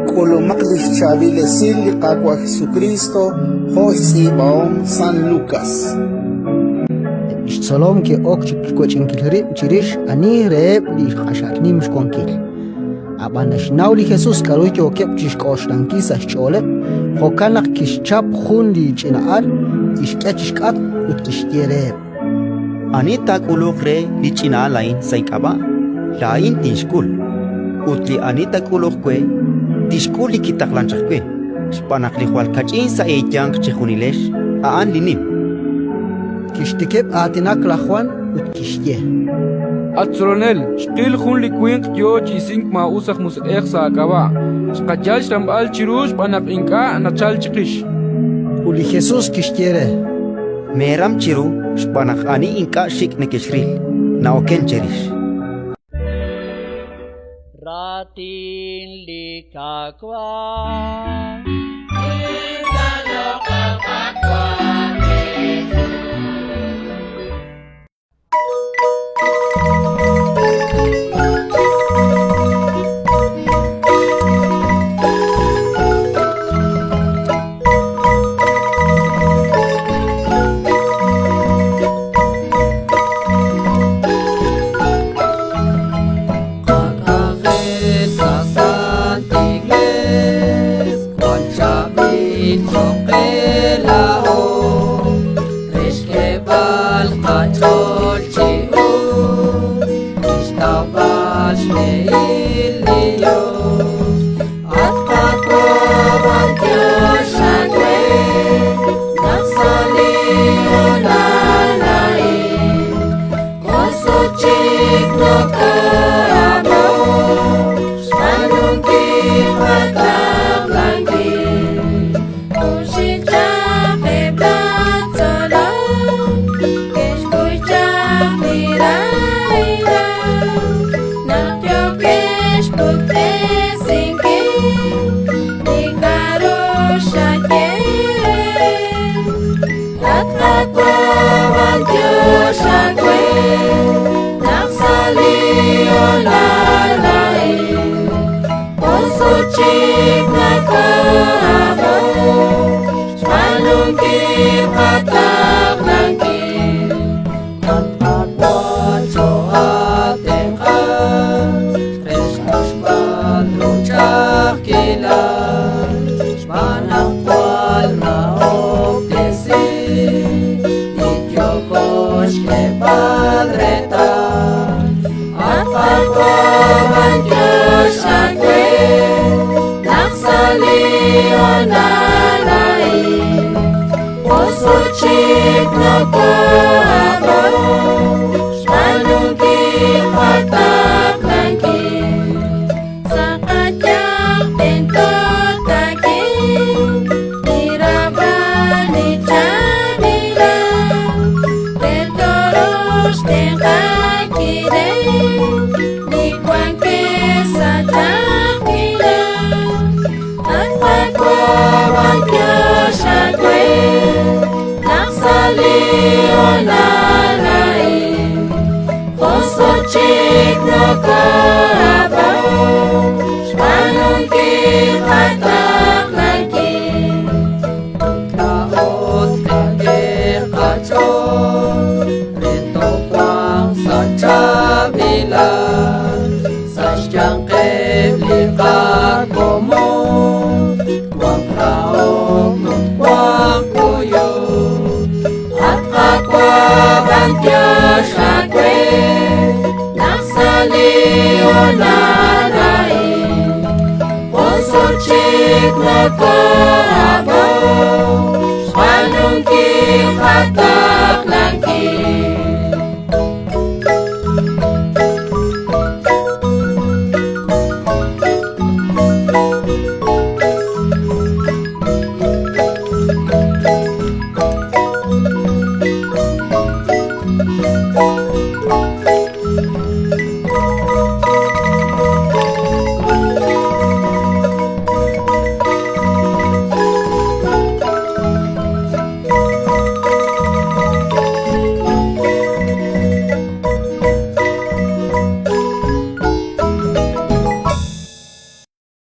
K'ulumaq li xchaab'il esil li Qaawa' Jesukriist jo' xtz'iib'ahom San Lukas. Eb' li xtzolom ke'ok chi xwech'inkil rib' chirix ani reheb' li q'axal nim xwankil. Ab'an naxnaw li Jesus k'aru yookeb' chi xk'oxlankil sa' xch'ooleb', jo'kan naq kixchap jun li ch'ina'al, kixk'e chi xk'atq ut kixye reheb': Ani taak'uluq re li ch'ina'al a'in sa' ink'ab'a', laa'in tinxk'ul. Ut li ani taak'uluq we, tixk'ul li kitaqlank chaq we, xb'aan naq li jwal kach'in sa' eeyanq chejunilex, a'an li nim. Kixtikib' aatinak laj Jwan ut kixye: At Tzolonel, xqil jun li winq yo chi isink maa'us aj musiq'ej sa' aak'ab'a'. Xqayal xramb'al chiru xb'aan naq ink'a' nachalk chiqix. Ut li Jesus kixye re: Meeram chiru xb'aan naq ani ink'a' xik' nekexril, na'okenk cherix. Raatin li Qaawa'. Qak'anjel sa' Sant Iglees jwal chaab'il choq' qe laa'o, re xk'eeb'al qach'ool chi us, chixtawb'al xb'ehil li Dios. At Qaawa', b'antiox aawe naq sa' li hoonal a'in Oso chik noko'ab'o xb'aanunkil qataqlankil. Junxil chaq eb' laj tzolom ke'xkuy chaq li rahilal naq yookeb' xpuktesinkil li k'a'ru xaye reheb'. At Qaawa', b'antiox aawe naq sa' li hoonal a'in oso chik naka'ab'o xb'aanunkil qataqlankil. At Qaawa' choo'aatenq'a re xq'axb'al ru ch'a'ajkilal, xb'aan naq jwal rahob'tesi li yooko xk'eeb'al reetal. At Qaawa', b'antiox aawe naq sa' li hoonal a'in oso chik noko'ab'o xb'aanunkil qataqlankil. Sa' qayanq tento taak'e li raab'al li chaab'ilal, re tooruuq xtenq'ankil re li wankeb' sa' ch'a'ajkilal. At Qaawa', b'antiox aawe naq sa' li hoonal a'in oso chik noko'ab'o xb'aanunkil qataqlankil. Ut laa'o tqak'e qach'ool re toowanq sa' chaab'ilal sa' xyanqeb' li qakomon, wanq rahok ut wanq kuyuk. At Qaawa', b'antiox aawe naq sa' li hoonal a'in oso chik noko'ab'o.